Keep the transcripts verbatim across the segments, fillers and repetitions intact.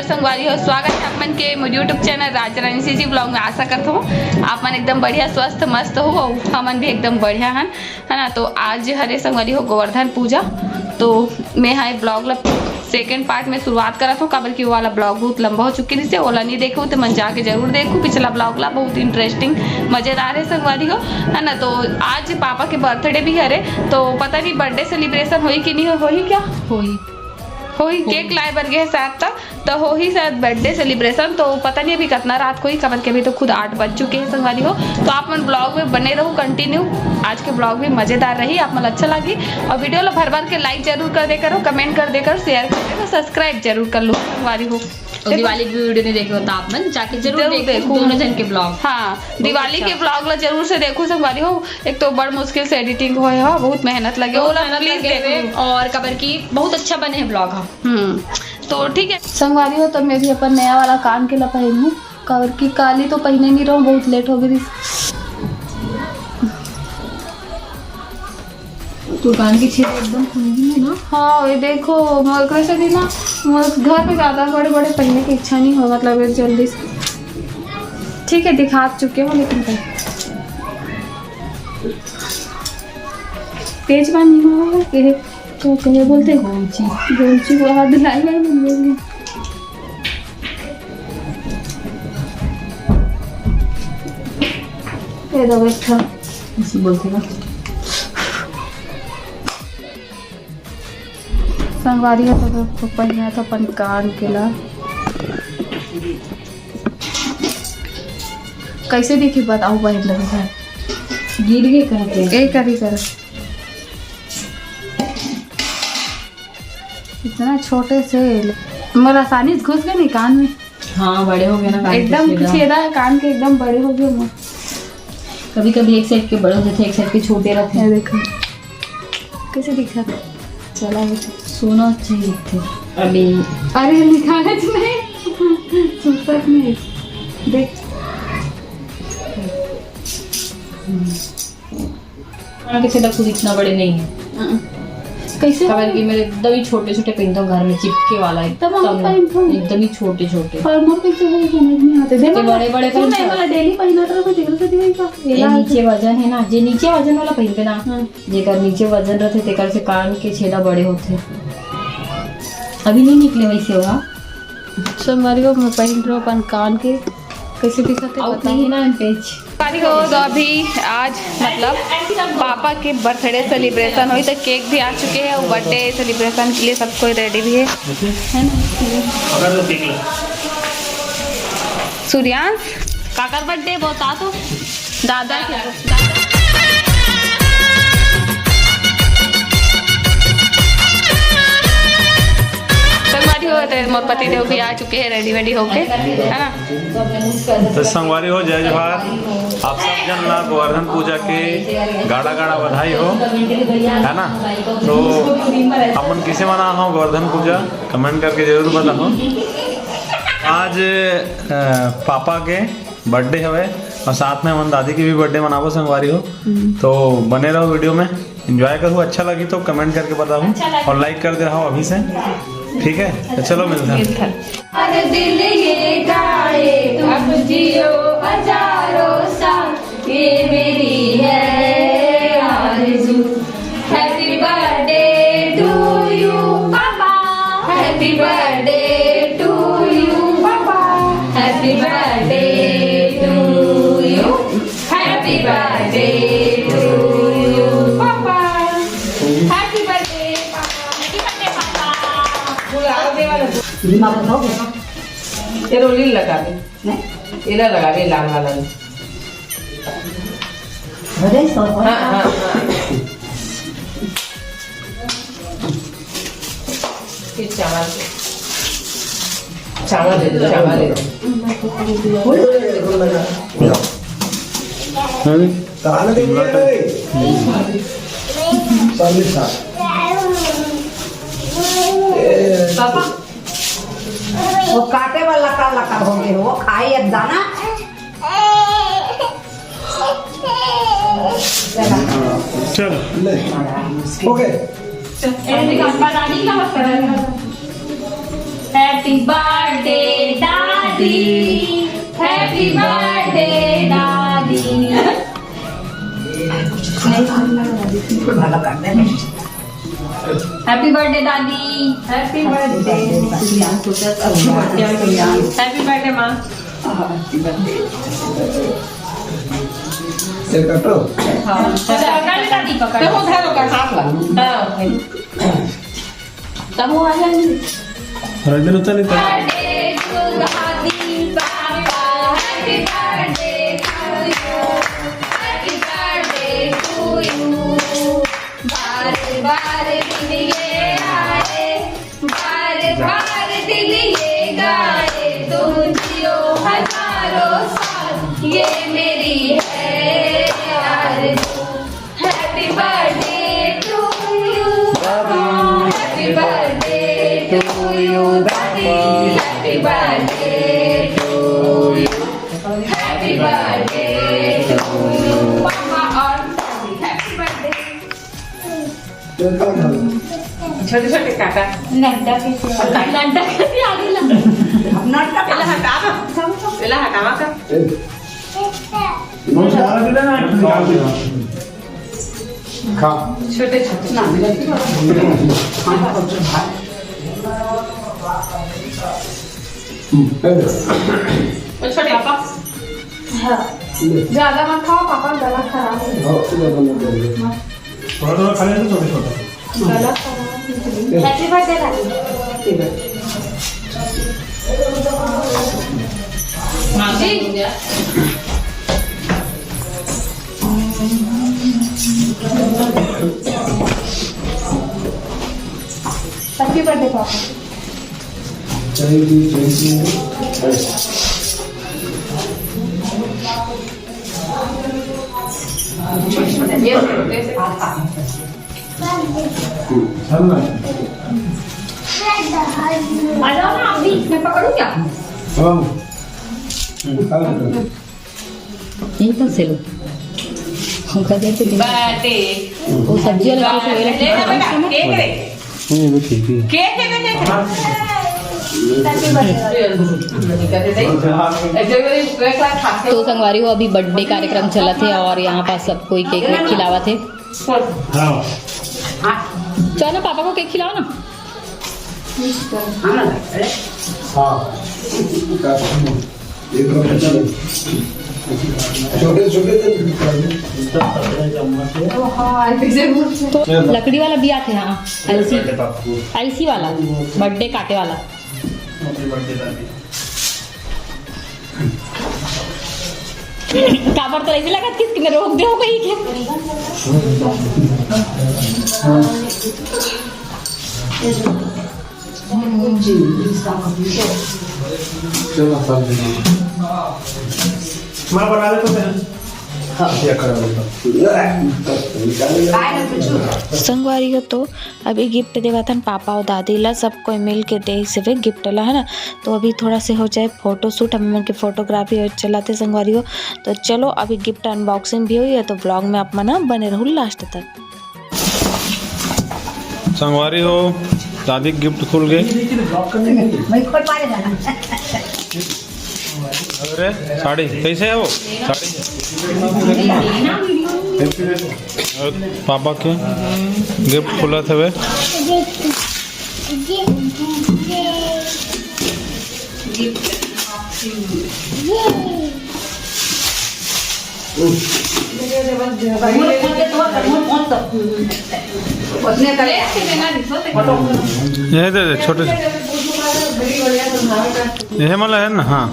संगवारी हो, स्वागत है आप मन के मोर YouTube channel Raja Rani CG blog में। आशा करत हूँ आप मन एकदम बढ़िया, स्वस्थ, मस्त हो, और हमन भी एकदम बढ़िया हन, है ना। तो आज हरे संगवारी हो गोवर्धन पूजा, तो मैं हा ब्लॉग ला सेकंड पार्ट में शुरुआत करत हूँ, काबर कि वो वाला ब्लॉग बहुत लंबा हो चुकी रहिसे, ओला नहीं देखो तो मन जाके जरूर देखो पिछला ब्लॉग ला, बहुत इंटरेस्टिंग, मजेदार है संगवारी हो, है ना। तो आज पापा के बर्थडे भी हरे, तो पता नहीं बर्थडे सेलिब्रेशन होई कि नहीं होई, क्या होई, होई, केक लाए बर गए शायद, तब तो होही शायद बर्थडे सेलिब्रेशन। तो पता नहीं अभी कितना रात को ही, काबर के अभी तो खुद आठ बज चुके हैं संगवारी हो। तो आप मन ब्लॉग में बने रहो कंटिन्यू, आज के ब्लॉग भी मजेदार रही, आप मन अच्छा लगी। और वीडियो ला भर भर के लाइक जरूर कर दे करो, कमेंट कर दे करो, शेयर कर दे करो, सब्सक्राइब जरूर कर लो संगवारी हो। और दिवाली की वीडियो नहीं देखे हो तो आप मन जाके जरूर जरूर देखो देखो। दोनों जन के ब्लॉग। हाँ, दिवाली अच्छा। के ब्लॉग ला जरूर से देखो संगवारी हो। एक तो बड़ मुश्किल से एडिटिंग होए हो, बहुत मेहनत लगे, बहुत ओला मेहनत प्लीज लगे देखो। हुए और काबर की बहुत अच्छा बने है ब्लॉग। हाँ, हम्म, तो ठीक है संगवारी हो, तो मैं भी अपन नया वाला कान के ला पहनूँ, काबर की काली तो पहने नहीं रहूँ, बहुत लेट हो गई। तू कान के छेद एकदम खुल गई है ना? हाँ, ये देखो, मोर कैसे थी ना, मोर घर पे ज्यादा बड़े बड़े पहनने की इच्छा नहीं हो, मतलब ये जल्दी से। ठीक है, दिखा चुके हो, लेकिन कहीं तेज बानी हो, ये तो कहीं बोलते हैं गोंची। गोंची को हाथ दिलाई है, ये दो बैठा। इसी बोलते ना। संगवारी हो तो, तो पहिना तो अपन कान के ला। कैसे दिखी बताओ बहन लोग? गिर गए कहते हैं। ए करी कर। इतना छोटे से मोर आसानी से घुस गए नहीं कान में। हाँ, बड़े हो गए ना कान के एकदम छेदा। छेदा है कान के, एकदम बड़े हो गए मोर। कभी कभी एक साइड के बड़े हो जाते, एक साइड के छोटे रहते ये हैं। देखो कैसे दिखा था? चला बेटा। सोना चाहिए थे। अभी अरे निकाले तो नहीं, सुसत नहीं। देख। कान के छेदा खुद इतना बड़े नहीं है। हाँ। कैसे? काबर कि मेरे एकदम ही छोटे छोटे पहनता हूँ घर में, चिपके वाला तब हम एकदम, पहनते हैं। एकदम ही छोटे छोटे। पर मोर कैसे वो समझ नहीं आते। देखो ये बड़े बड़े सुन, पहनता ये वाला डेली पहनत रहो, तो तेरे से दिवाई का? ये ये लाल नीचे वजन है ना, जे नीचे वजन वाला पहनते ना, हाँ। जेकर नीचे वजन रहते, तेकर से कान के छेदा बड़े होते। अभी नहीं निकले वैसे होगा। संगवारी हो, मैं पहन रहा हूँ अपन कान के, कैसे दिखत है और बताओ। नहीं ना पेच। संगवारी हो, तो अभी आज मतलब पापा के बर्थडे सेलिब्रेशन हुई, तो केक भी आ चुके हैं और बर्थडे सेलिब्रेशन के लिए सब कोई रेडी भी है, है ना? सूर्यांश, काकर बर्थडे बता तो। दादा के, दादा। संगवारी हो, तो मोर पति देव भी आ चुके हैं रेडी वेडी होके, है ना? तो संगवारी हो, जय जोहार। आप सब जन ला गोवर्धन पूजा के गाड़ा गाड़ा बधाई हो, है ना? तो अपन किसे मना हो गोवर्धन पूजा, कमेंट करके जरूर बताओ। आज अ, पापा के बर्थडे हवे और साथ में हमन दादी के भी बर्थडे मनाबो संगवारी हो। हम्म। तो बने रहो वीडियो में, एंजॉय करो, अच्छा लगी तो कमेंट करके बताओ अच्छा लगी। और लाइक कर दे रहो अभी से, ठीक है? तो चलो मिलते हैं। अरे दिल ये गाए, तुम जियो हजारों साल, ये मेरी है आरज़ू। Happy birthday to you, papa. Happy birthday to you, papa. Happy birthday to you। Happy birthday to you, papa. Happy birthday, papa. Happy birthday, papa. बुलाओ देवाला। ये रोली लगा दे। नहीं? एला लगा दे, लाल वाला में। अरे, सौ हाँ, हाँ, हाँ। फिर चावल, चावल ले लो, चावल ले लो। अरे, कहाँ लगे? शिमला टमाटर। सामने था। पापा, वो काटे वाला का लकड़ हो गए, वो खाई अब दाना। चलो। ओके। Happy birthday दादी, happy birthday दादी। Happy birthday दादी। Happy birthday। Happy birthday माँ। ये कटो। हाँ। पकड़ ले दादी, पकड़। तो उधर होकर हाथ ला। हाँ। तब वो आ जाएंगे। रंजन उतर नहीं था। Birthday to दादी papa, happy birthday to you, happy birthday to you। बार बार दिन ये आए, बार बार दिन ये गाए, तुम जियो हजारों साल, ये मेरी है आरज़ू। Happy birthday to you, Happy birthday to you, दादी। Happy birthday to you, happy birthday to you। Papa और दादी, happy birthday। छोटे छोटे काका। नड्डा कैसे? नड्डा कैसे आ गया? नड्डा पहले हटावा। पहले हटावा का। खा। छोटे छोटे। हम्म, ए ले। छोटे पापा। हाँ। ले। ज्यादा मत खाओ पापा, गला खराब हो जाएगा। हाँ, ज्यादा मत खाओ। थोड़ा थोड़ा खा लेते छोटे छोटे। गला खराब हो जाएगा। Happy birthday दादी। ठीक है। माँ जी। Happy birthday papa. Thank you, thank you। आ जाओ ना आप भी, मैं पकड़ूं क्या? हाँ। यहीं पर से लो। हम कह देते थे। वो सब्जी वाला केक वो रखा था, उसमें। केक रे। नहीं, वो ठीक ही है। केक है, केक है। तो संगवारी हो, अभी बर्थडे कार्यक्रम चलत हे और यहाँ पास सब कोई केक वेक खिलावत हे। हाँ। चलो ना, पापा को केक खिलाओ ना। हाँ। एक बार छोटे छोटे थे। तो लकड़ी वाला भी आथे, हाँ, अलसी, अलसी वाला, बर्थडे काटे वाला। काबर तो ऐसे लगत किस कि मैं रोक दे हो गई क्या? चलो, सब दिन। मैं बना लेता हूँ। हाँ। क्या करा बोलता? संगवारी हो, तो अभी गिफ्ट देवत हन पापा अउ दादी ला, सब कोई मिल के दे हवे गिफ्ट ला, है ना। तो अभी थोड़ा से हो जाए फोटो शूट, हम मन के फोटोग्राफी चलत हे संगवारी हो। तो चलो, अभी गिफ्ट अनबॉक्सिंग भी होही, तो ब्लॉग में आप मन बने रहू लास्ट तक। संगवारी हो, दादी गिफ्ट खुल गे। अरे साड़ी कैसे है वो? साड़ी। अउ पापा के गिफ्ट खुलत हवे। ये दे दे, छोटे से। ये वाला है ना? हाँ।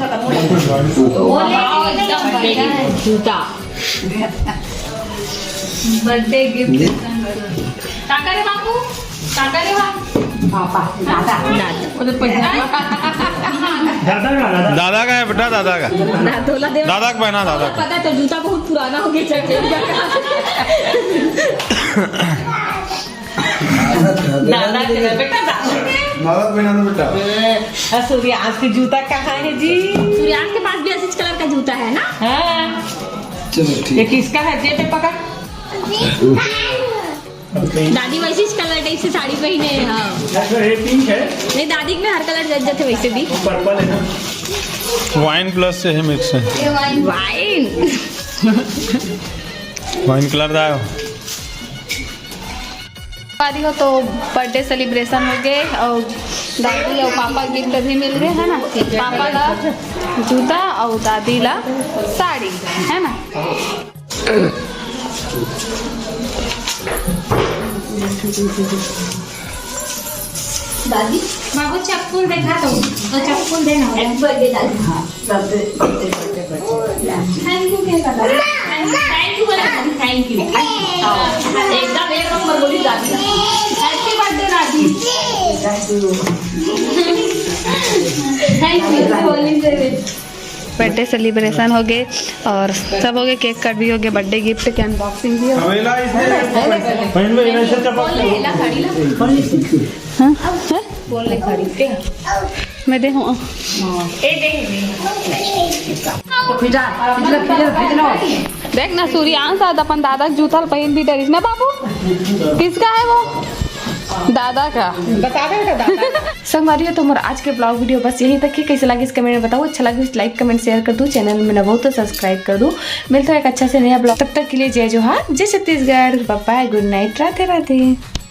जूता। Birthday gift. काका रे बाबू, काका रे बाबू। पापा, दादा। दादा। दादा का, दादा। दादा का है बेटा, दादा का। दादोला देवा। दादा का पहना, दादा का। पता तो जूता बहुत पुराना हो गया, चल, चल। दादा के ना बेटा, दादा के। दादा पहना दो बेटा। हाँ, सूर्यास्त के जूता कहाँ है जी? सूर्यास्त के पास भी ऐसे कलर का जूता है ना? हाँ। चलो, ठीक। ये किसका है? जे पे पकड़। दादी वैसे ही colour type से साड़ी पहने हैं, हाँ। ये pink है। नहीं, दादी में हर colour जच जाते वैसे भी। Purple है ना। Wine plus से है mix है। Wine। Wine colour दा हो। दादी हो तो birthday celebration हो गए और दादी और पापा gift भी मिल गए, है ना? पापा ला जूता और दादी ला साड़ी, है ना? दादी, बाबू चप्पल देखा तो, तो चप्पल देना। Happy birthday दादी। हाँ, birthday, birthday, birthday, birthday। Thank you कह दादी। Thank you बोला दादी, thank you। एकदम एक नंबर बोली दादी। Happy birthday दादी। Thank you। Birthday celebration हो गए और सब हो गए, cake cut भी हो गए, birthday gift के unboxing भी हो गए। हाँ? हाँ? मैं दे हूँ। देख ना, सूर्यांश आज अपन दादा के जूता ल पहिन भी डरिस ना बाबू। किसका है वो? दादा का। बता दे बेटा, दादा। संगवारी हो, तो मोर आज के vlog video बस यहीं तक ही। कैसे लगिस comment में बताओ, अच्छा लगिस like comment share कर दो, channel में नवा हो तो subscribe कर दो। मिलते हैं एक अच्छा से नया vlog, तब तक के लिए जय जोहार, जय Chhattisgarh, bye bye, good night, Radhe Radhe.